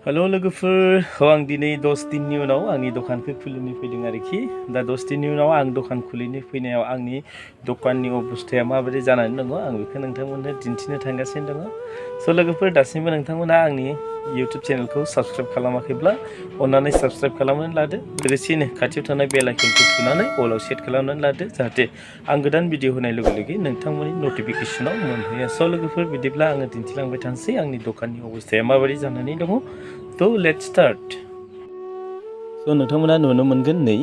hello लोगोफोर आं दिनै 10 दिननि उनाव आंनि दखानखौ खुलिनो फैदों आरोखि दा 10 दिननि उनाव आं दखान खुलिनो फैनायाव आंनि दखाननि अबस्थाया माबायदि जानानै दङ आं बेखौ नोंथांमोननो दिन्थिनो थांगासिनो दङ स' लोगोफोर दासिमबो नोंथांमोना आंनि YouTube चेनेलखौ साबस्क्राइब खालामाखैब्ला अन्नानै साबस्क्राइब खालामनानै लादो लोगोसेनो खाथियाव थानाय बेल आइकनखौ थुनानै अलाव सेट खालामनानै लादो जाहाथे आं गोदान भिडिअ होनाय लोगो लोगो नोंथांमोननि नटिफिकेसनाव मोनहैयो स' लोगोफोर बिदिब्ला आङो दिन्थिलांबाय थानोसै आंनि दखाननि अबस्थाया माबायदि जानानै दङ तो लेट्स स्टार्ट स' नोंथांमोना नुनो मोनगोन नै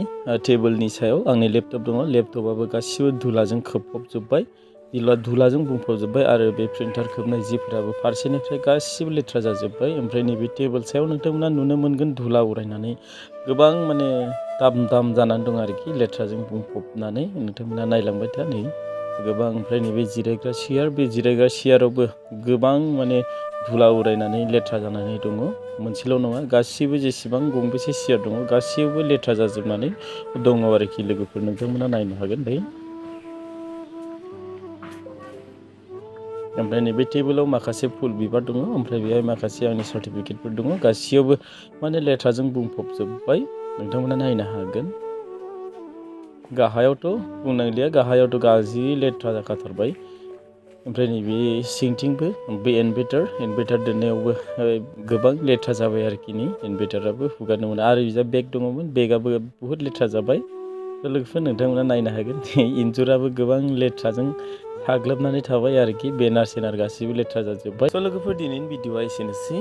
टेबोलनि सायाव आंनि लेपटप दङ लेपटपाबो गासिबो धुलाजों खोबफबजोब्बाय धुलाजों बुंफबजोब्बाय आरो बे प्रिन्टार खोबनाय जिफोराबो फारसेनिफ्राय गासिबो लेथ्रा जाजोब्बाय ओमफ्राय नैबे टेबोल सायाव नोंथांमोना नुनो मोनगोन धुला उरायनानै गोबां माने दाम जानानै दं आरोखि लेथ्राजों बुंफबनानै नोंथांमोना नायलांबाय था नै गोबां ओमफ्राय नैबे जिरायग्रा सियार बे जिरायग्रा सियारावबो गोबां माने धुला उरायनानै लेथ्रा जानानै दङ मोनसेल' नङा गासिबो जेसेबां गंबेसे सियार दङ गासिबो लेथ्रा जाजोबनानै दङ आरोखि लोगोफोर नोंथांमोना नायनो हागोन दायो ओमफ्राय नैबे टेबोलाव माखासे फुल बिबार दङ ओमफ्राय बेहाय माखासे आंनि सार्टिफिकेटफोर दङ गासियावबो माने लेथ्राजों बुंफबजोब्बाय नोंथांमोना नायनो हागोन गाहायावथ' बुंनांलिया गाहायावथ' गाज्रि लेथ्रा जाखाथारबाय ओमफ्राय नैबे सिंथिंबो बे इनभार्टार दोननायावबो गोबां लेथ्रा जाबाय आरोखि नि इनभार्टाराबो हुगारनो मोना आरो बिजा बेग दङमोन बेगाबो बुहुत लेथ्रा जाबाय लोगोफोर नोंथांमोना नायनो हागोन इन्जुराबो गोबां लेथ्राजों साग्लोबनानै थाबाय आरोखि बेनार सेनार गासिबो लेथ्रा जाजोब्बाय स' लोगोफोर दिनैनि भिडिअआ एसेनोसै